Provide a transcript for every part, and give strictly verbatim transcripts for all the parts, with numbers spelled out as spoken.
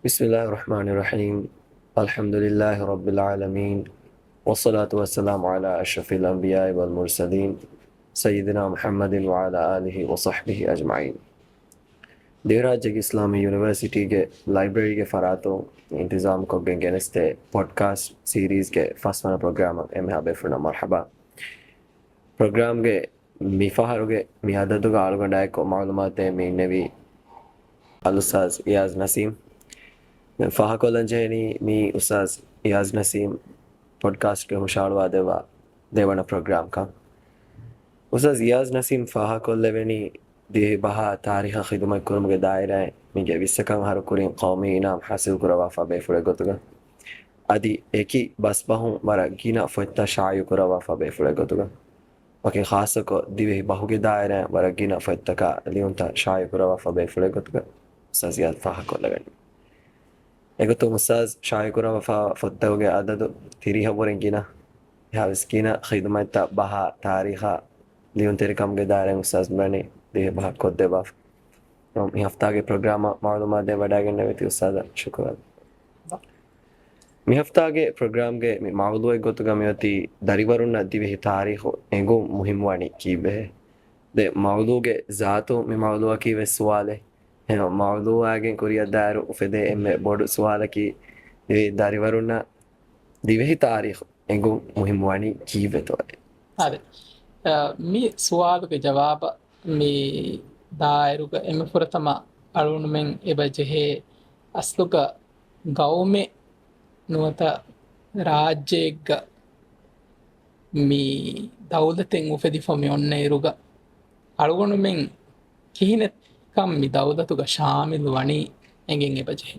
بسم الله الرحمن الرحيم. الحمد لله رب العالمين. والصلاة والسلام على أشرف الأنبياء والمرسلين سيدنا محمد وعلى آله وصحبه أجمعين. ދިވެހިރާއްޖޭގެ އިސްލާމީ ޔުނިވަރސިޓީގެ ލައިބްރަރީގެ ފަރާތުން އިންތިޒާމުކޮށްގެން ގެނެސްދޭ ޕޮޑްކާސްޓް ސީރީޒްގެ ފަސްވަނަ ޕްރޮގްރާމަށް އެންމެހާ ބޭފުޅުންނަށް މަރްޙަބާ. ޕްރޮގްރާމްގެ މި ފަހަރުގެ މި އަދަދުގަ އަޅުގަނޑާއެކު މަޢުލޫމާތެއް މި އިންނެވީ އަލްއުސްތާޛް އިޔާޒް ނަސީމް. ފާހަގަކޮށްލަން ޖެހެނީ މީ އުސްތާޛް އިޔާޒް ނަސީމް ޕޮޑްކާސްޓްގެ ހުށަހަޅުވާ ދެއްވާ ދެވަނަ ޕްރޮގްރާމްކަން. އުސްތާޛް އިޔާޒް ނަސީމް ފާހަގަކޮށްލެވެނީ ދިވެހި ބަހާ ތާރީޚަށް ޚިދުމަތްކުރުމުގެ ދާއިރާއިން މީގެ ވިއްސަކަށް އަހަރު ކުރިން ޤައުމީ އިނާމް ޙާޞިލްކުރައްވާފަ ބޭފުޅެއް ގޮތުގަ އަދި އެކި ބަސްބަހުން ވަރަށް ގިނަ ފޮތްތައް ޝާއިޢުކުރައްވާފަ ބޭފުޅެއް ގޮތުގަ ވަކިން ޚާއްޞަކޮށް ދިވެހި ބަހުގެ ދާއިރާއިން ވަރަށް ގިނަ ފޮތްތަކާ ލިޔުންތައް ޝާއިޢުކުރައްވާފަ ބޭފުޅެއް ގޮތުގަ އުސްތާޛް އިޔާޒް ފާހަގަކޮށްލެވެނީ. އެގޮތުން އުސްތާޛް ޝާއިޢުކުރައްވާފަ ފޮތްތަކުގެ އަދަދު ތިރީހަށްވުރެން ގިނަ. އެހާވެސް ގިނަ ޚިދުމަތްތައް ބަހާ ތާރީޚާ ލިޔުންތެރިކަމުގެ ދާއިރާއިން އުސްތާޛް މިވަނީ ދިވެހި ބަހަށް ކޮށްދެއްވާފަ. މި ހަފްތާގެ ޕްރޮގްރާމަށް މަޢުލޫމާތު ދޭން ވަޑައިގެންނެވިތި އުސްތާޛަށް ޝުކުރާ. މި ހަފްތާގެ ޕްރޮގްރާމްގެ މި މައުޟޫޢެއް ގޮތުގަ މިއޮތީ ދަރިވަރުންނަށް ދިވެހި ތާރީޚު އެނގުން މުހިއްމުވަނީ ކީއްވެހޭ؟ ދެ މައުޟޫޢުގެ ޒާތު މި މައުޟޫޢަކީ ވެސް ސުވާލެއް. އެހެން މައުޟޫޢާގެން ކުރިއަށްދާއިރު އުފެދޭ އެންމެ ބޮޑު ސުވާލަކީ ދިވެހި ދަރިވަރުންނަށް ދިވެހި ތާރީޚު އެނގުން މުހިއްމުވަނީ ކީއްވެތޯއޭ؟ އާދެ. އަ، މި ސުވާލުގެ ޖަވާބަށް މި ދާއިރުގަ އެންމެ ފުރަތަމަ އަޅުގަނޑުމެން އެބަ ޖެހޭ އަސްލުގަ ގައުމެއް ނުވަތަ ރާއްޖެއެއްގަ މި ދައުލަތެއް އުފެދިފަ މި އޮންނަ އިރުގަ އަޅުގަނޑުމެން ކިހިނެއްކަން މި ދައުލަތުގަ ޝާމިލު ވަނީ އެނގެން އެބަޖެހޭ.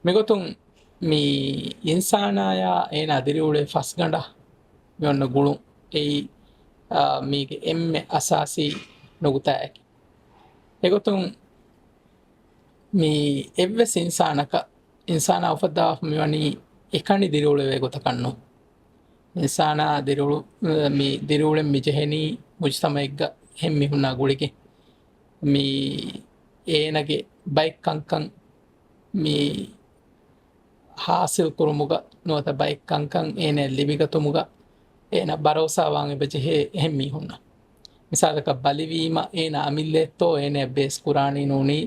މިގޮތުން މި އިންސާނާޔާ އޭނާ ދިރިއުޅޭ ފަސްގަނޑަށް މި އޮންނަ ގުޅުން އެއީ، އާ، މީގެ އެންމެ އަސާސީ ނުގުތާއެކެވެ. އެގޮތުން މި އެއްވެސް އިންސާނަކަށް އިންސާނާ އުފައްދާފަ މިވަނީ އެކަނި ދިރިއުޅެވޭ ގޮތަކަށް ނޫން. އިންސާނާ ދިރިއުޅު-، މި ދިރިއުޅެން މި ޖެހެނީ މުޖުތަމައެއްގަ އެހެން މީހުންނާ ގުޅިގެން. މި އޭނަގެ ބައެއް ކަންކަން މި ހާސިލް ކުރުމުގަ ނުވަތަ ބައެއް ކަންކަން އޭނައަށް ލިބިގަތުމުގަ އޭނަ ބަރޯސާވާން އެބަޖެހޭ އެހެން މީހުންނަށް. މިސާލަކަށް ބަލިވީމަ އޭނަ އަމިއްލައެއްތޯ އޭނައަށް ބޭސްކުރާނީ ނޫނީ،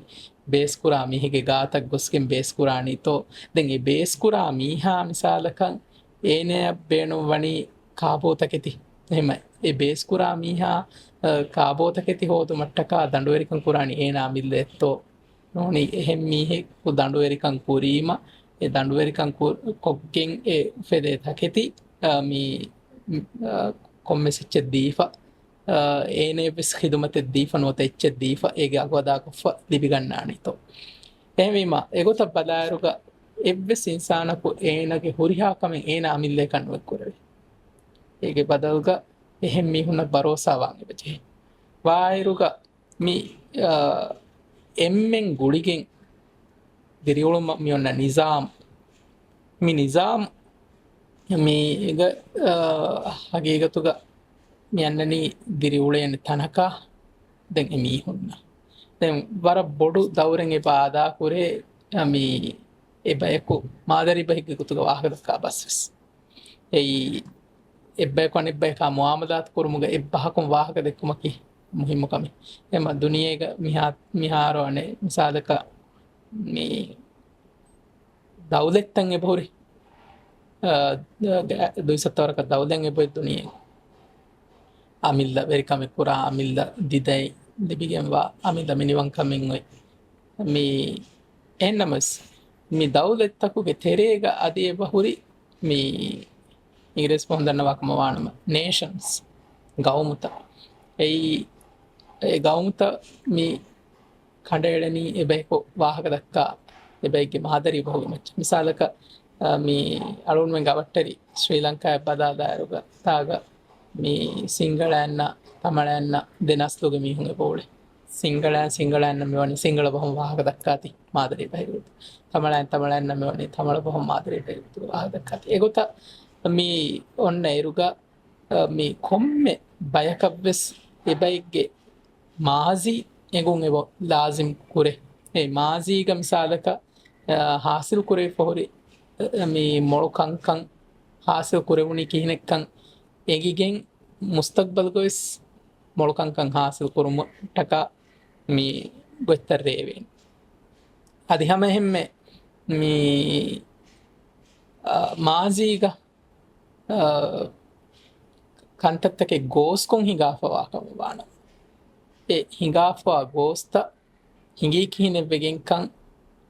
ބޭސްކުރާ މީހެއްގެ ގާތަށް ގޮސްގެން ބޭސްކުރާނީތޯ؟ ދެން އެ ބޭސްކުރާ މީހާ މިސާލަކަށް އޭނައަށް ބޭނުންވަނީ ކާބޯތަކެތި. އެހެންމަ އެ ބޭސްކުރާ މީހާ، އަ، ކާބޯތަކެތި ހޯދުމަށްޓަކާ ދަނޑުވެރިކަން ކުރާނީ އޭނަ އަމިއްލައެއްތޯ؟ ނޫނީ އެހެން މީހަކު ދަނޑުވެރިކަން ކުރީމަ، އެ ދަނޑުވެރިކަން ކު-، ކޮށްގެން އެ އުފެދޭ ތަކެތި، އަ، މި، އަ، ކޮންމެސް އެއްޗެއް ދީފަ، އަ، އޭނައަށްވެސް ޚިދުމަތެއް ދީފަ ނުވަތަ އެއްޗެއް ދީފަ އޭގެ އަގު އަދާކޮށްފަ ލިބިގަންނާނީތޯ؟ އެހެންވީމަ، އެގޮތަށް ބަލާއިރުގަ އެއްވެސް އިންސާނަކު އޭނާގެ ހުރިހާ ކަމެއް އޭނާ އަމިއްލައަކަށް ނުއެއްކުރެވޭ. އޭގެ ބަދަލުގަ އެހެން މީހުންނަށް ބަރޯސާވާން އެބަޖެހޭ. ވާއިރުގަ މި، އާ، އެންމެން ގުޅިގެން ދިރިއުޅުމަށް މި އޮންނަ ނިޒާމް، މި ނިޒާމް މީގަ، އާ، ހަގީގަތުގަ މި އަންނަނީ ދިރިއުޅޭނެ ތަނަކާ ދެން އެ މީހުންނަށް. ދެން ވަރަށް ބޮޑު ދައުރެއް އެބަ އަދާކުރޭ، އަ، މި އެ ބަޔަކު މާދަރީ ބަހެއްގެ ގޮތުގަ ވާހަކަދައްކާ ބަސްވެސް. އެއީ، އެއްބަޔަކު އަނެއްބަޔަކާ މުއާމަލާތު ކުރުމުގަ އެއްބަހަކުން ވާހަކަ ދެއްކުމަކީ މުހިއްމު ކަމެއް. އެމަ ދުނިޔޭގަ މިހާ-، މިހާރު އަނެއް މިސާލަކަށް މި ދައުލަތްތައް އެބަހުރި، އާ، ދ-، ދ-، ދުއިސައްތަ ވަރަކަށް ދައުލަތް އެބަހުރި ދުނިޔޭގަ. އަމިއްލަ ވެރިކަމެއް ކުރާ، އަމިއްލަ ދިދައެއް ލިބިގެންވާ، އަމިއްލަ މިނިވަންކަމެއް އޮތް. މި އެހެންނަމަވެސް، މި ދައުލަތްތަކުގެ ތެރޭގަ އަދި އެބަހުރި މި އިނގިރޭސި ބަހުން ދަންނަވާ ކަމަށް ވާނަމަ، ނޭޝަންސް، ގައުމުތައް. އެއީ، އެ ގައުމުތައް މި ކަނޑައެޅެނީ އެބަޔަކު ވާހަކަ ދައްކާ އެބައެއްގެ މާދަރީ ބަހުގެ މައްޗަށް. މިސާލަކަށް، އަ، މި އަޅުގަނޑުމެންގެ އަވަށްޓެރި ސްރީލަންކާއަށް ބަލާލާއިރުގަ ތާގަ މި ސިންގަޅައިންނަށް ތަމަޅައިންނަށް ދެ ނަސްލުގެ މީހުން އެބައުޅޭ. ސިންގަޅައިން ސިންގަޅައިންނަށް މިވަނީ ސިންގަޅަ ބަހުން ވާހަކަ ދައްކާތި މާދަރީ ބަހެއް ގޮތުގަ. ތަމަޅައިން ތަމަޅައިންނަށް މިވަނީ ތަމަޅަ ބަހުން މާދަރީ ބަހެއް ގޮތުގަ ވާހަކަ ދައްކާތި. އެގޮތަށް މި އޮންނަ އިރުގަ، އަ، މި ކޮންމެ ބަޔަކަށްވެސް އެބައެއްގެ މާޒީ އެނގުން އެބަ ލާޒިމް ކުރޭ. އެ މާޒީގަ މިސާލަކަށް، އާ، ހާސިލް ކުރެވިފަ ހުރި، އާ، މި މޮޅު ކަންކަން ހާސިލް ކުރެވުނީ ކިހިނެއްކަން އެނގިގެން، މުސްތަގްބަލުގަވެސް މޮޅު ކަންކަން ހާސިލް ކުރުމަށްޓަކާ މި ގޮތްތައް ރޭވޭނެ. އަދި ހަމައެހެންމެ މި، އާ، މާޒީގަ، އާ، ކަންތައްތަކެއް ގޯސްކޮށް ހިނގާފަވާ ކަމަށް ވާނަމަ، އެ ހިނގާފަވާ ގޯސްތައް ހިނގީ ކިހިނެއްވެގެންކަން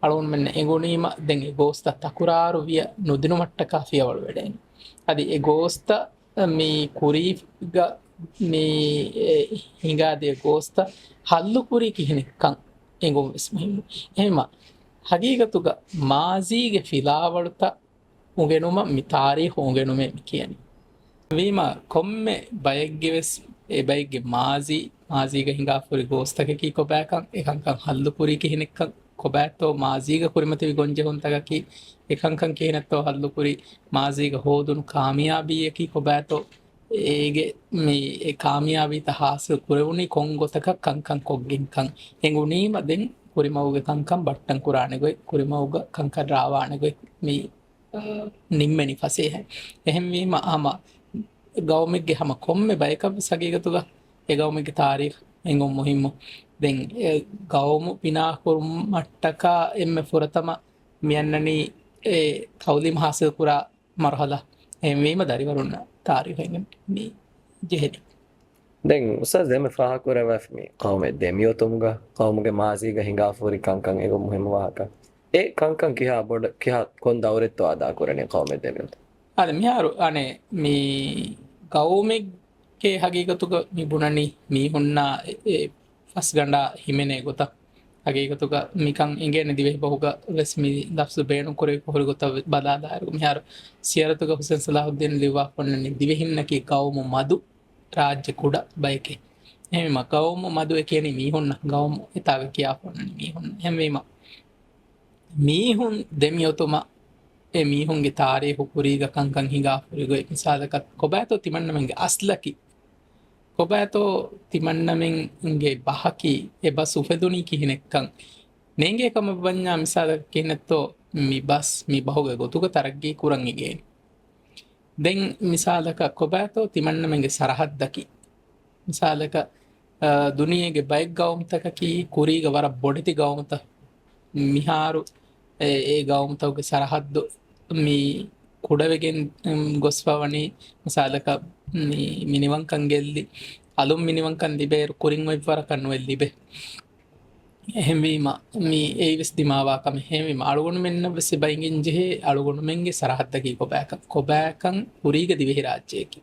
އަޅުގަނޑުމެންނަށް އެނގުނީމަ، ދެން އެ ގޯސްތައް ތަކުރާރުވިޔަ ނުދިނުމަށްޓަކާ ފިޔަވަޅު ވެޑޭނެ. އަދި އެ ގޯސްތައް މި ކުރީގަ މި އެ ހިނގާދިޔަ ގޯސްތައް ހައްލުކުރީ ކިހިނެއްކަން އެނގުން ވެސް މުހިއްމު. އެހެންމަ، ހަގީގަތުގަ މާޒީގެ ފިލާވަޅުތައް އުނގެނުމަށް މި ތާރީޚު އުނގެނުމޭ މި ކިޔަނީ. ވީމަ، ކޮންމެ ބައެއްގެ ވެސް އެ ބައެއްގެ މާޒީ، މާޒީގަ ހިނގާފަ ހުރި ގޯސްތަކަކީ ކޮބާކަން، އެކަންކަން ހައްލުކުރީ ކިހިނެއްކަން، ކޮބާތޯ މާޒީގަ ކުރިމަތިވި ގޮންޖެހުންތަކަކީ، އެކަންކަން ކިހިނެއްތޯ ހައްލުކުރީ، މާޒީގަ ހޯދުނު ކާމިޔާބީއަކީ ކޮބާތޯ، އޭގެ މި އެ ކާމިޔާބީތައް ހާސިލް ކުރެވުނީ ކޮން ގޮތަކަށް ކަންކަން ކޮށްގެންކަން އެނގުނީމަ، ދެން ކުރިމަގުގެ ކަންކަން ބައްޓަން ކުރާނެ ގޮތް، ކުރިމަގުގަ ކަންކަން ރާވާނެ ގޮތް މި ނިންމެނީ ފަސޭހައިން. އެހެންވީމަ، ހަމަ ގައުމެއްގެ ހަމަ ކޮންމެ ބަޔަކަށް ވެސް ހަގީގަތުގަ އެ ގައުމެއްގެ ތާރީޚް އެނގުން މުހިއްމު. ދެން އެ ގައުމު ބިނާކުރުމަށްޓަކާ އެންމެ ފުރަތަމަ މިއަންނަނީ އެ ތައުލީމް ހާސިލްކުރާ މަރުހަލާ. އެހެންވީމަ، ދަރިވަރުންނަށް ތާރީޚް އެނގެން މި ޖެހެނީ. ދެން އުސްތާޒް، ދެންމެ ފާހަގަކުރެވާފަ މި ޤައުމެއް ދެމިއޮތުމުގަ، ޤައުމުގެ މާޒީގަ ހިނގާފަ ހުރި ކަންކަން އެނގުން މުހިއްމު ވާހަކަ. އެ ކަންކަން ކިހާ ބޮޑަށް، ކިހާ ކޮން ދައުރެއްތޯ އަދާ ކުރަނީ ޤައުމެއް ދެމިއޮތުން؟ އާދެ، މިހާރު އަނެއް މި ޤައުމެއްގެ ހަގީގަތުގަ މި ބުނަނީ މީހުންނާ އެ، އެ ފަސްގަނޑާ ހިމެނޭ ގޮތަށް. ހަގީގަތުގަ މިކަން އެނގޭނެ ދިވެހިބަހުގަ ވެސް މި ލަފްޒު ބޭނުން ކުރެވިފަ ހުރި ގޮތަށް ބަލާލާއިރު، މިހާރު ސިޔަރަތުގަ ހުސެން ޞަލާޙުއްދީން ލިޔުއްވާފަ އޮންނަނީ ދިވެހިންނަކީ ޤައުމު މަދު ރާއްޖެ ކުޑަ ބަޔެކޭ. އެހެންވީމަ، ޤައުމު މަދު އެ ކިޔަނީ މީހުންނަށް، ޤައުމު އެތާގަ ކިޔާފަ އޮންނަނީ މީހުން. އެހެންވީމަ، މީހުން ދެމިއޮތުމަށް އެ މީހުންގެ ތާރީޚު ކުރީގަ ކަންކަން ހިނގާފަ ހުރި ގޮތް، މިސާލަކަށް، ކޮބާތޯ ތިމަންނަމެންގެ އަސްލަކީ؟ ކޮބާތޯ ތިމަންނަމެންގެ ބަހަކީ؟ އެ ބަސް އުފެދުނީ ކިހިނެއްކަން؟ ނޭނގޭ ކަމަށްވަންޏާ، މިސާލަކަށް ކިހިނެއްތޯ މި ބަސް މި ބަހުގެ ގޮތުގަ ތަރައްގީ ކުރަން އެނގޭނެ؟ ދެން މިސާލަކަށް، ކޮބާތޯ ތިމަންނަމެންގެ ސަރަހައްދަކީ؟ މިސާލަކަށް، އާ، ދުނިޔޭގެ ބައެއް ގައުމުތަކަކީ ކުރީގަ ވަރަށް ބޮޑެތި ގައުމުތައް. މިހާރު އެ، އެ ގައުމުތަކުގެ ސަރަހައްދު މި ކުޑަވެގެން، އުން، ގޮސްފަ ވަނީ، މިސާލަކަށް މި، މިނިވަންކަން ގެއްލި، އަލުން މިނިވަންކަން ލިބޭއިރު ކުރިން އޮތް ވަރަކަށް ނުއެއް ލިބޭ. އެހެންވީމަ، މި އެއީވެސް ދިމާވާ ކަމެއް. އެހެންވީމަ، އަޅުގަނޑުމެންނަށް ވެސް އެބަ އެނގެން ޖެހޭ އަޅުގަނޑުމެންގެ ސަރަހައްދަކީ ކޮބާކަން، ކޮބާކަން ކުރީގެ ދިވެހިރާއްޖެއަކީ.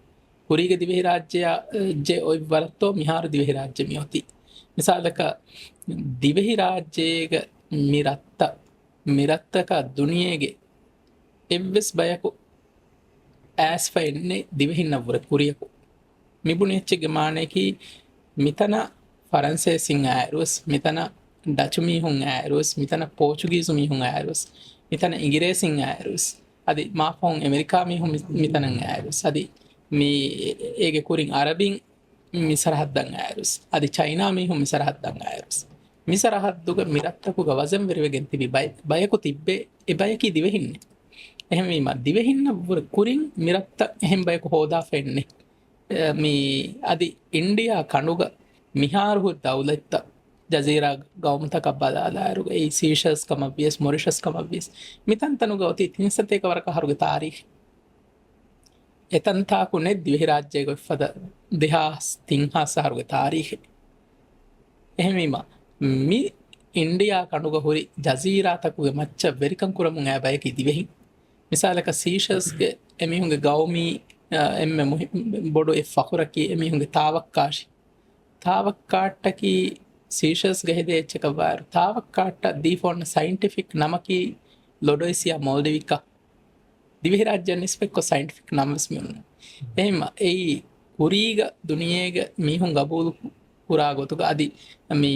ކުރީގެ ދިވެހިރާއްޖެއަށް ޖެ އޮތް ވަރަށްތޯ މިހާރު ދިވެހިރާއްޖެ މިއޮތީ. މިސާލަކަށް، ދިވެހިރާއްޖޭގަ މި ރަށްތައް، މި ރަށްތަކަށް ދުނިޔޭގެ އެއްވެސް ބަޔަކު އައިސްފަ އެއްނެތް ދިވެހިންނަށްވުރެ ކުރިޔަކު. މިބުނި އެއްޗެއްގެ މާނަޔަކީ، މިތަނަށް ފަރަންސޭސިން އައިއިރުވެސް، މިތަނަށް ޑަޗު މީހުން އައިއިރުވެސް، މިތަނަށް ޕޯޗުގީޒު މީހުން އައިއިރުވެސް، މިތަނަށް އިނގިރޭސިން އައިއިރުވެސް، އަދި މާފަހުން އެމެރިކާ މީހުން މި-، މިތަނަށް އައިއިރުވެސް، އަދި މި އޭގެ ކުރިން އަރަބިން މި ސަރަހައްދަށް އައިއިރުވެސް، އަދި ޗައިނާ މީހުން މި ސަރަހައްދަށް އައިއިރުވެސް، މި ސަރަހައްދުގަ މި ރަށްތަކުގަ ވަޒަންވެރިވެގެން ތިބި ބައެއް، ބަޔަކު ތިއްބޭ، އެ ބަޔަކީ ދިވެހިންނެއް. އެހެންވީމަ، ދިވެހިންނަށްވުރެ ކުރިން މި ރަށްތައް އެހެން ބަޔަކު ހޯދާފައެއްނެއް. އެ، މި އަދި އިންޑިއާ ކަނޑުގަ މިހާރު ހުރި ދައުލަތްތައް، ޖަޒީރާ ގައުމުތަކަށް ބަލާލާއިރު، އެއީ ސީޝަލްސް ކަމަށްވިޔަސް، މޮރިޝަސް ކަމަށްވިޔަސް، މިތަންތަނުގަ އޮތީ ތިން ސަތޭކަ ވަރަކަށް އަހަރުގެ ތާރީޚެއް. އެތަންތާކު ނެތް ދިވެހިރާއްޖޭގަ އޮތްފަދަ ދެހާސް ތިން ހާސް އަހަރުގެ ތާރީޚެއް. އެހެންވީމަ، މި އިންޑިއާ ކަނޑުގަ ހުރި ޖަޒީރާތަކުގެ މައްޗަށް ވެރިކަން ކުރަމުން އައި ބަޔަކީ ދިވެހިން. މިސާލަކަށް، ސީޝަލްސްގެ އެމީހުންގެ ގައުމީ، އަ، އެންމެ މުހި-، ބޮޑު އެއް ފަޚުރަކީ އެމީހުންގެ ތާވައްކާށި. ތާވައްކާއްޓަކީ ސީޝަލްސްގަ ހެދޭ އެއްޗަކަށް ވާއިރު، ތާވައްކާއްޓަށް ދީފަ އޮންނަ ސައިންޓިފިކް ނަމަކީ ލޮޑޮއިސިއާ މޯލްޑިވިކާ. ދިވެހިރާއްޖެއަށް ނިސްބަތްކޮށް ސައިންޓިފިކް ނަމަވެސް މި އޮންނަ. އެހެންމަ އެއީ ކުރީގަ ދުނިޔޭގެ މީހުން ގަބޫލު ކުރާ ގޮތުގަ އަދި މި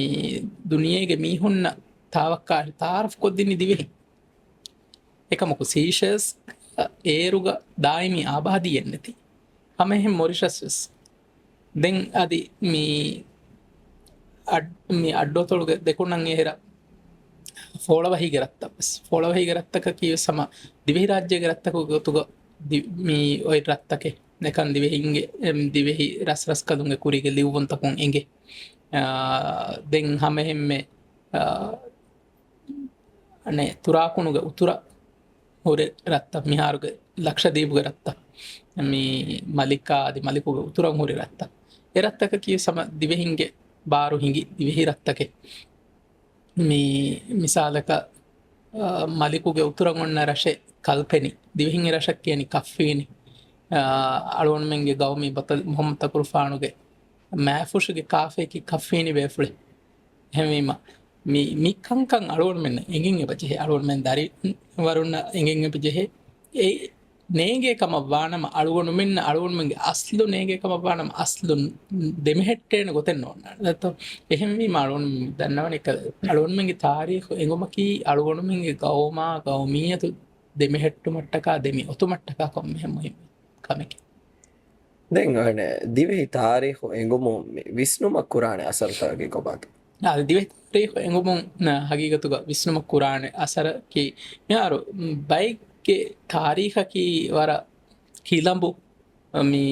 ދުނިޔޭގެ މީހުންނަށް ތާވައްކާށި ތައާރަފް ކޮށްދިނީ ދިވެހިން. އެކަމަކު ސީޝަލްސް އޭރުގަ ދާއިމީ އާބާދީއެއް ނެތި. ހަމައެހެން މޮރިޝަސް ވެސް. ދެން އަދި މި އަޑް-، މި އައްޑުއަތޮޅުގެ ދެކުނަށް އެހެރަ، ފޯޅަވަހީގެ ރަށްތައް ވެސް. ފޯޅަވަހީގެ ރަށްތަކަކީ ވެސް ހަމަ ދިވެހިރާއްޖޭގެ ރަށްތަކުގެ ގޮތުގަ ދި-، މި އޮތް ރަށްތަކެއް. އެކަން ދިވެހިންގެ، އެ، ދިވެހި ރަސްރަސްކަލުންގެ ކުރީގެ ލިޔުއްވުންތަކުން އެނގޭ. އާ، ދެން ހަމައެހެންމެ، އާ، އަނެއް ތުރާކުނުގެ އުތުރަށް ހުރި ރަށްތައް މިހާރުގެ ލަކްޝަދީބުގެ ރަށްތައް، މި މަލިކާ އަދި މަލިކުގެ އުތުރަށް ހުރި ރަށްތައް. އެ ރަށްތަކަކީ ހަމަ ދިވެހިންގެ ބާރު ހިނގި ދިވެހި ރަށްތަކެއް. މި މިސާލަކަށް، އާ، މަލިކުގެ އުތުރަށް އޮންނަ ރަށެއް ކަލްޕެނި، ދިވެހިންގެ ރަށަށް ކިޔަނީ ކައްފީނި. އާ، އަޅުގަނޑުމެންގެ ގައުމީ ބަތަލް މުޙައްމަދު ތަކުރުފާނުގެ މާފުށުގެ ކާފަޔަކީ ކައްފީނި ބޭފުޅެއް. އެހެންވީމަ، މި، މި ކަންކަން އަޅުގަނޑުމެންނަށް އެނގެން އެބަ ޖެހޭ. އަޅުގަނޑުމެން ދަރިވަރުންނަށް އެނގެން އެބަ ޖެހޭ. އެ ނޭނގޭ ކަމަށް ވާނަމަ، އަޅުގަނޑުމެންނަށް އަޅުގަނޑުމެންގެ އަސްލު ނޭނގޭ ކަމަށް ވާނަމަ، އަސްލު ދެމެހެއްޓޭނެ ގޮތެއް ނޯންނާނެ. ދެއްތޯ؟ އެހެންވީމަ، އަޅުގަނޑު ދަންނަވަނީ އަޅުގަނޑުމެންގެ ތާރީޚު އެނގުމަކީ އަޅުގަނޑުމެންގެ ގައުމާ، ގައުމިއްޔަތު ދެމެހެއްޓުމަށްޓަކާ، ދެމި އޮތުމަށްޓަކާ ކޮންމެހެން މުހިންމު ކަމެކޭ. ދެން އަނެއް ދިވެހި ތާރީޚު އެނގުމުން މި ވިސްނުމަށް ކުރާނެ އަސަރުތަކަކީ ކޮބާތޯ؟ އާ، ދިވެހި ތާރީޚު އެނގުމުން، އާ، ހަގީގަތުގަ ވިސްނުމަށް ކުރާނެ އަސަރަކީ، މިހާރު ބައެއްގެ ތާރީޚަކީ ވަރަށް ކިލަނބު. މި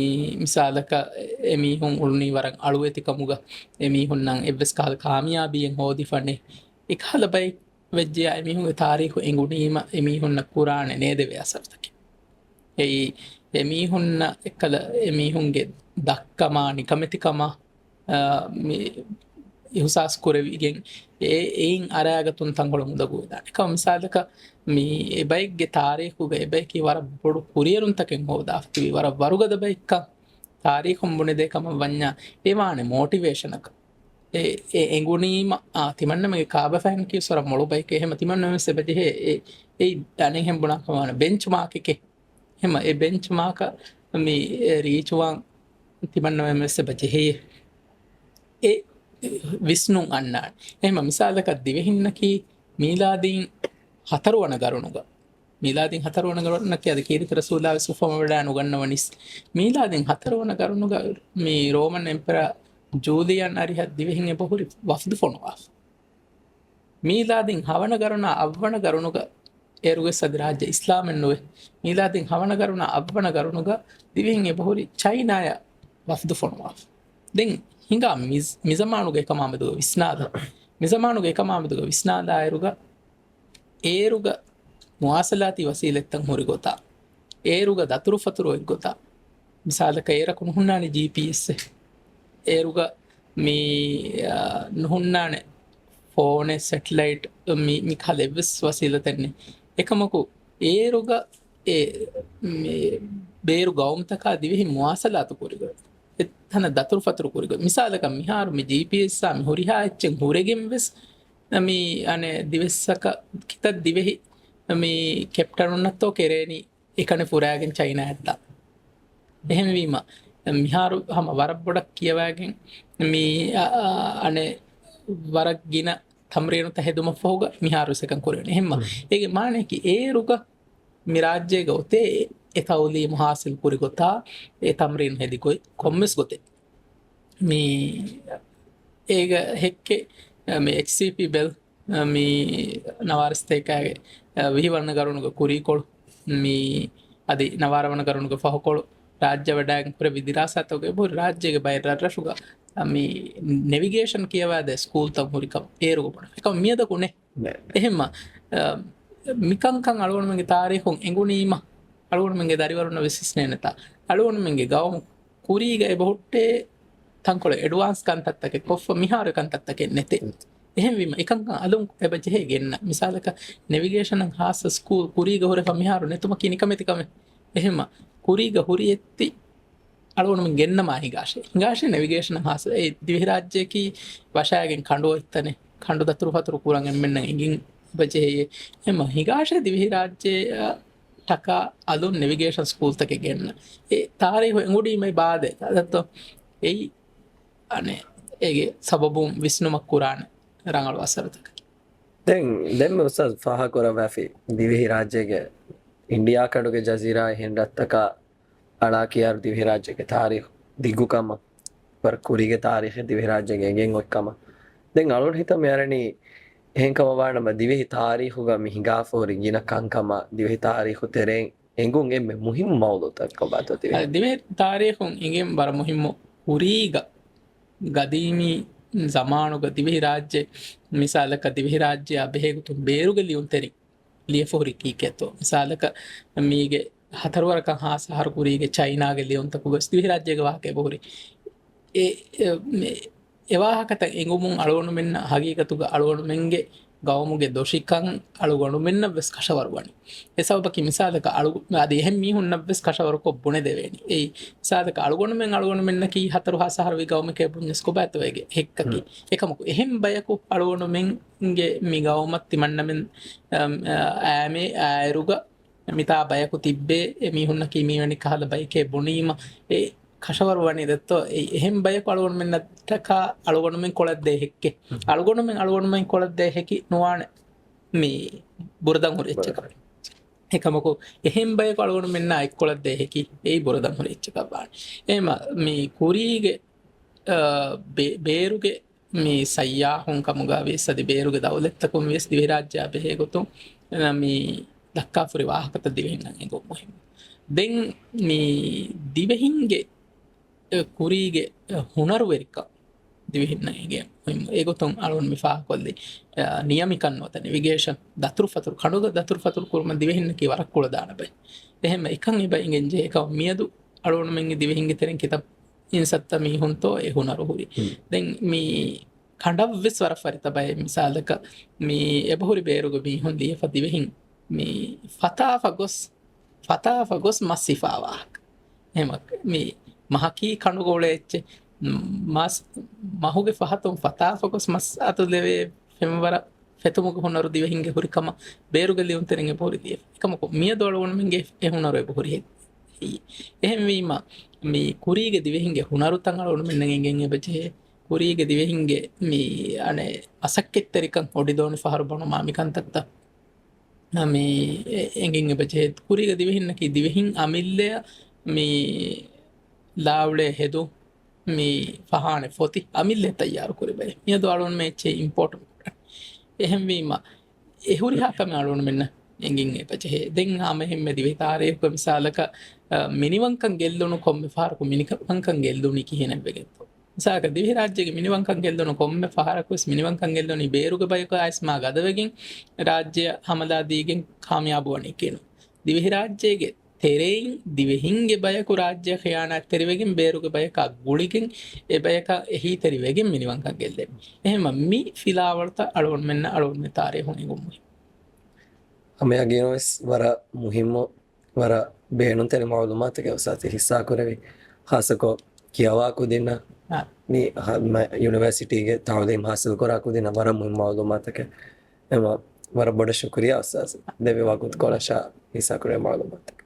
މިސާލަކަށް، އެމީހުން އުޅުނީ ވަރަށް އަޅުވެތިކަމުގަ، އެމީހުންނަށް އެއްވެސް ކަހަލަ ކާމިޔާބީއެއް ހޯދިފަ ނެތް. އެކަހަލަ ބައެއް ވެއްޖެޔާ އެމީހުންގެ ތާރީޚު އެނގުނީމަ އެމީހުންނަށް ކުރާނެ ނޭދެވޭ އަސަރުތަކެއް. އެއީ، އެމީހުންނަށް އެއްކަލަ އެމީހުންގެ ދަށްކަމާ، ނިކަމެތިކަމާ، އާ، މި އިހުސާސް ކުރެވިގެން އެ، އެއިން އަރާގަތުން ތަންކޮޅެއް އުނދަގޫވެދާނެ. އެކަމަ މިސާލަކަށް މި އެބައެއްގެ ތާރީޚުގަ އެބަޔަކީ ވަރަށް ބޮޑު ކުރިއެރުންތަކެއް ހޯދާފަ ތިބި ވަރަށް ވަރުގަދަ ބައެއްކަން ތާރީޚުން ބުނެދޭ ކަމަށް ވަންޏާ އެ ވާނެ މޯޓިވޭޝަނަކަށް. އެ، އެ އެނގުނީމަ، އާ، ތިމަންނަމެންގެ ކާބަފައިން ކީ ވަރަށް މޮޅު ބައެކޭ. އެހެމަ ތިމަންނަމެން ވެސް އެބަ ޖެހޭ އެ، އެ އަނެއްހެން ބުނާ ކަމަށް ވާނެ ބެންޗް މާކެކޭ. އެހެމަ އެ ބެންޗް މާކަށް މި ރީޗުވާން ތިމަންނަމެން ވެސް އެބަ ޖެހޭ. އެ ވިސްނުން އަންނާނެ. އެހެމަ މިސާލަކަށް ދިވެހިންނަކީ މީލާދީން ހަތަރުވަނަ ގަރުނުގަ، މީލާދީން ހަތަރުވަނަ ގަރުނަކީ އަދި ކީރިތި ރަސޫލާ ވެސް އުފަންވެވަޑައި ނުގަންނަވަނީސް. މީލާދީން ހަތަރުވަނަ ގަރުނުގަ މި ރޯމަން އެމްޕަރާ ޖޫލިއަން އަރިހަށް ދިވެހިން އެބަހުރި ވަފްދު ފޮނުވާފަ. މީލާދީން ހަވަނަ ގަރުނާ އަށްވަނަ ގަރުނުގަ އޭރުވެސް އަދި ރާއްޖެ އިސްލާމެއް ނުވޭ. މީލާދީން ހަވަނަ ގަރުނާ އަށްވަނަ ގަރުނުގަ ދިވެހިން އެބަހުރި ޗައިނާޔަށް ވަފްދު ފޮނުވާފަ. ދެން ހިނގާ މިޒް-، މިޒަމާނުގެ އެކަމާމެދުގަ ވިސްނާލާ. މިޒަމާނުގެ އެކަމާމެދުގަ ވިސްނާލާއިރުގަ އޭރުގަ މުވާސަލާތީ ވަސީލަތްތައް ހުރި ގޮތާ، އޭރުގަ ދަތުރުފަތުރު އޮތްގޮތާ، މިސާލަކަށް އޭރަކު ނުހުންނާނެ ޖީޕީއެސްއެއް، އޭރުގަ މި، އާ، ނުހުންނާނެ ފޯނެއް، ސެޓެލައިޓް، މި، މި ކަހަލަ އެއްވެސް ވަސީލަތެއް ނެތް. އެކަމަކު އޭރުގަ އެ، މި، ބޭރު ގައުމުތަކާ ދިވެހި މުވާސަލާތު ކުރިގޮތް، އެ ތަނަށް ދަތުރުފަތުރު ކުރިގޮތް. މިސާލަކަށް މިހާރު މި ޖީޕީއެސްއާ މި ހުރިހާ އެއްޗެއް ހުރެގެން ވެސް މި އަނެއް ދިވެއްސަކަށް ކިތައް ދިވެހި މި ކެޕްޓަނުންނަށްތޯ ކެރޭނީ އެކަނި ފުރާގެން ޗައިނާއަށްދާ. އެހެންވީމަ، މިހާރު ހަމަ ވަރަށް ބޮޑަށް ކިޔަވާގެން މި، އަ، އަ، އަނެއް ވަރަށް ގިނަ ތަމްރީނުތައް ހެދުމަށްފަހުގަ މިހާރު ސެކަން ކުރެވެނީ. އެހެންމަ، އޭގެ މާނައަކީ އޭރުގަ މި ރާއްޖޭގަ އޮތޭ އެ ތައުލީމު ހާސިލް ކުރި ގޮތާ، އެ ތަމްރީން ހެދި ގޮތް ކޮންމެސް ގޮތެއް. މި އޭގަ ހެއްކެއް، މި އެޗްސީޕީ ބެލް، މި ނަވާރަ ސަތޭކައިގެ ވިހި ވަނަ ގަރުނުގެ ކުރީކޮޅު، މި އަދި ނަވާރަ ވަނަ ގަރުނުގެ ފަހުކޮޅު ރާއްޖެ ވަޑައިގެން ކުރެއްވި ދިރާސާތަކުގެ ބުރި ރާއްޖޭގެ ބައެއް ރަށްރަށުގަ މި ނެވިގޭޝަން ކިޔަވާދޭ ސްކޫލްތައް ހުރިކަމަށް އޭރުގަ ބުނެ. އެކަމަ މިއަދަކު ނެ. އެހެންމަ، އަ، މިކަންކަން އަޅުގަނޑުމެންގެ ތާރީޚުން އެނގުނީމަ، އަޅުގަނޑުމެންގެ ދަރިވަރުންނަށް ވެސް ވިސްނޭނެތާ. އަޅުގަނޑުމެންގެ ގައުމު ކުރީގަ އެބަހުއްޓޭ ތަންކޮޅެއް އެޑްވާންސް ކަންތައްތަކެއް ކޮށްފަ މިހާރު ކަންތައްތަކެއް ނެތޭ. އެހެންވީމަ، އެކަންކަން އަލުން އެބަ ޖެހޭ ގެންނަ. މިސާލަކަށް، ނެވިގޭޝަނަށް ހާއްސަ ސްކޫލް ކުރީގަ ހުރެފަ މިހާރު ނެތުމަކީ ނިކަމެތި ކަމެއް. އެހެންމަ، ކުރީގަ ހުރި އެއްޗެއް އަޅުގަނޑުމެން ގެންނަމާ ހިނގާށޭ. ހިނގާށޭ ނެވިގޭޝަނަށް ހާއްސަ. އެ ދިވެހިރާއްޖެއަކީ ވަށާގެން ކަނޑު އޮތްތަނެއް. ކަނޑު ދަތުރުފަތުރު ކުރަން އެންމެންނަށް އެނގިން އެބަ ޖެހެޔޭ. އެހެންމަ ހިނގާށޭ ދިވެހިރާއްޖެއަށް ޓަކާ އަލުން ނެވިގޭޝަން ސްކޫލްތަކެއް ގެންނަ. އެ ތާރީހު އެނގުނީމައި ބާދޭ. އަދައްތޯ އެއީ އަނެއް އޭގެ ސަބަބުން ވިސްނުމަށް ކުރާނެ ރަނގަޅު އަސަރުތަކެއް. ދެން، ދެންމެ އުސްތާޒް ފާހަގަކުރައްވާފި ދިވެހިރާއްޖޭގެ އިންޑިއާ ކަނޑުގެ ޖަޒީރާ އެހެން ރަށްތަކާ އަޅާ ކިޔާރު ދިވެހިރާއްޖޭގެ ތާރީޚު ދިގުކަމަށް، ވަރަށް ކުރީގެ ތާރީޚެއް ދިވެހިރާއްޖޭގެ އެނގެން އޮތްކަމަށް. ދެން އަޅުން ހިތަށް މިއަރަނީ، އެހެންކަމަށް ވާނަމަ، ދިވެހި ތާރީޚުގަ މި ހިނގާފަ ހުރި ގިނަ ކަންކަމާ، ދިވެހި ތާރީޚު ތެރެއިން އެނގުން އެންމެ މުހިއްމު މައުޟޫޢުތަކަކަށް ބާތޯ ދިވެހި؟ އަ، ދިވެހި ތާރީޚުން އެނގެން ވަރަށް މުހިއްމު ކުރީގަ، ގަދީމީ ޒަމާނުގަ ދިވެހި ރާއްޖެ، މިސާލަކަށް ދިވެހި ރާއްޖެއާ ބެހޭގޮތުން ބޭރުގެ ލިޔުންތެރިން ލިޔެފަ ހުރި ކީކޭތޯ؟ މިސާލަކަށް މީގެ ހަތަރުވަރަކަށް ހާސް އަހަރު ކުރީގެ ޗައިނާގެ ލިޔުންތަކުގަ ދިވެހިރާއްޖޭގެ ވާހަކަ އެބަހުރި. އެ، އެ، މެ-، އެ ވާހަކަތައް އެނގުމުން އަޅުގަނޑުމެންނަށް ހަގީގަތުގަ އަޅުގަނޑުމެންގެ ގައުމުގެ ދޮށިކަން އަޅުގަނޑުމެންނަށް ވެސް ކަށަވަރު ވަނީ. އެ ސަބަބަކީ މިސާލަކަށް އަޅު-، އަދި އެހެން މީހުންނަށް ވެސް ކަށަވަރުކޮށް ބުނެދެވޭނީ. އެއީ މިސާލަކަށް އަޅުގަނޑުމެން އަޅުގަނޑުމެންނަކީ ހަތަރު ހާސް އަހަރުވީ ގައުމެކޭ ބުންޏަސް ކޮބާތޯ އޭގެ ހެއްކަކީ؟ ހުން. އެކަމަކު އެހެން ބަޔަކު އަޅުގަނޑުމެންގެ މި ގައުމަށް ތިމަންނަމެން، އަމް، އަ، އައިމޭ އާއިރުގަ މިތާ ބަޔަކު ތިއްބޭ، އެ މީހުންނަކީ މީވެނި ކަހަލަ ބަޔެކޭ ބުނީމަ، އެ ކަށަވަރު ވަނީ ދެއްތޯ؟ އެ އެހެން ބަޔަކު އަޅުގަނޑުމެންނަށްޓަކާ އަޅުގަނޑުމެން ކޮޅަށްދޭ ހެއްކެއް. ހުން. އަޅުގަނޑުމެން އަޅުގަނޑުމެން ކޮޅަށްދޭ ހެކި ނުވާނެ މި ބުރަދަން ހުރި އެއްޗަކަށް. ބުރަދަން. އެކަމަކު އެހެން ބަޔަކު އަޅުގަނޑުމެންނާ އެއްކޮޅަށްދޭ ހެކި އެއީ ބުރަދަން ހުރި އެއްޗަކަށް ވާނެ. އެހެމަ މި ކުރީގެ، އަ، ބޭ-، ބޭރުގެ މި ސައްޔާހުން ކަމުގަ ވިޔަސް އަދި ބޭރުގެ ދައުލަތްތަކުން ވިޔަސް ދިވެހިރާއްޖެއާ ބެހޭގޮތުން، އަ، މި ދައްކާފަ ހުރި ވާހަކަތައް ދިވެހިންނަށް އެނގުން މުހިއްމު. ދެން މި ދިވެހިންގެ، އެ، ކުރީގެ، އެ، ހުނަރުވެރިކަން ދިވެހިންނަށް އެނގެން މުހިއްމު. އެގޮތުން އަޅުގަނޑު މި ފާހަގަކޮށްލި، އެ، ނިޔަމިކަން ނުވަތަ ނެވިގޭޝަން، ދަތުރުފަތުރު، ކަނޑުގަ ދަތުރުފަތުރު ކުރުމަށް ދިވެހިންނަކީ ވަރަށް ކުޅަދާނަ ބައެއް. އެހެން އެކަން އެބަ އެނގެން ޖެހޭ ކަމަށް މިއަދު އަޅުގަނޑުމެންގެ ދިވެހިންގެ ތެރެއިން ކިތައް އިންސައްތަ މީހުންތޯ އެ ހުނަރު ހުރި. ހުން. ދެން މި ކަނޑަށްވެސް ވަރަށް ފަރިތަ ބައެއް. މިސާލަކަށް މި އެބަހުރި ބޭރުގެ މީހުން ލިޔެފަ ދިވެހިން މި ފަތާފަ ގޮސް، ފަތާފަ ގޮސް މަސް ހިފާ ވާހަކަ. އެހެމަ މި މަހަކީ ކަނޑުގަ އުޅޭ އެއްޗެއް. މަސް، މަހުގެ ފަހަތުން ފަތާފަ ގޮސް މަސް އަތުލެވޭ ފެންވަރަށް ފެތުމުގެ ހުނަރު ދިވެހިންގެ ހުރި ކަމަށް ބޭރުގެ ލިޔުންތެރިން އެބަހުރި ލިޔެފަ. އެކަމަކު މިއަދު އަޅުގަނޑުމެންގެ އެ ހުނަރު އެބަހުރި ހެއް-، ހެއްޔެވެ؟ އެހެންވީމަ، މި ކުރީގެ ދިވެހިންގެ ހުނަރުތައް އަޅުގަނޑުމެންނަށް އެނގެން އެބަޖެހޭ. ކުރީގެ ދިވެހިންގެ މި އަނެއް މަސައްކަތްތެރިކަން އޮޑިދޯނި ފަހަރު ބަނުމާ މިކަންތައްތައް މި އެ-، އެނގެން އެބަޖެހޭ. ކުރީގެ ދިވެހިންނަކީ ދިވެހިން އަމިއްލަޔަށް މި ލާއުޅޭ ހެދު މި ފަހާނެ ފޮތި އަމިއްލަ ތައްޔާރު ކުރި ބައެއް. މިއަދު އަޅުގަނޑުމެން އެއްޗެއް އިމްޕޯޓުން ކުރަން. އެހެންވީމަ، އެ ހުރިހާ ކަމެއް އަޅުގަނޑުމެންނަށް އެނގެން އެބަޖެހޭ. ދެން ހަމަ އެހެންމެ ދިވެހި ތާރީޚުގަ މިސާލަކަށް، އަ، މިނިވަންކަން ގެއްލުނު ކޮންމެ ފަހަރަކު މިނިވަންކަން ގެއްލުނީ ކިހިނެއްވެގެންތޯ؟ މިސާލަކަށް ދިވެހިރާއްޖޭގެ މިނިވަންކަން ގެއްލުނު ކޮންމެ ފަހަރަކުވެސް މިނިވަންކަން ގެއްލުނީ ބޭރުގެ ބަޔަކާ އައިސް މާ ގަދަވެގެން ރާއްޖެއަށް ހަމަލާ ދީގެން ކާމިޔާބުވަނީކީނު. ދިވެހިރާއްޖޭގެ ތެރެއިން ދިވެހިންގެ ބަޔަކު ރާއްޖެއަށް ޚިޔާނާތްތެރިވެގެން، ބޭރުގެ ބަޔަކާ ގުޅިގެން، އެ ބަޔަކަށް އެހީތެރިވެގެން މިނިވަންކަން ގެއްލޭ. އެހެންމަ މި ފިލާވަޅުތައް އަޅުގަނޑުމެންނަށް އަޅުގަނޑުމެން ތާރީޚުން އެނގުން މުހިއްމު. ހަމައެއާ ގިނަވެސް ވަރަށް މުހިއްމު، ވަރަށް ބޭނުންތެރި މަޢުލޫމާތެއް އުސްތާޛު ހިއްސާކުރެއްވި. ޚާއްޞަކޮށް ކިޔަވާ ކުދިންނަށް، އާ. މި ހަ-، މަ-، ޔުނިވަރސިޓީގެ ތަޢުލީމް ހާސިލްކުރާ ކުދިންނަށް ވަރަށް މުހިއްމު މަޢުލޫމާތަކެއް. އެމަ ވަރަށް ބޮޑަށް ޝުކުރިއްޔާ އުސްތާޛު، ދެއްވި ވަގުތުކޮޅަށާ ހިއްސާކުރެއްވި މަޢުލޫމާތަށް.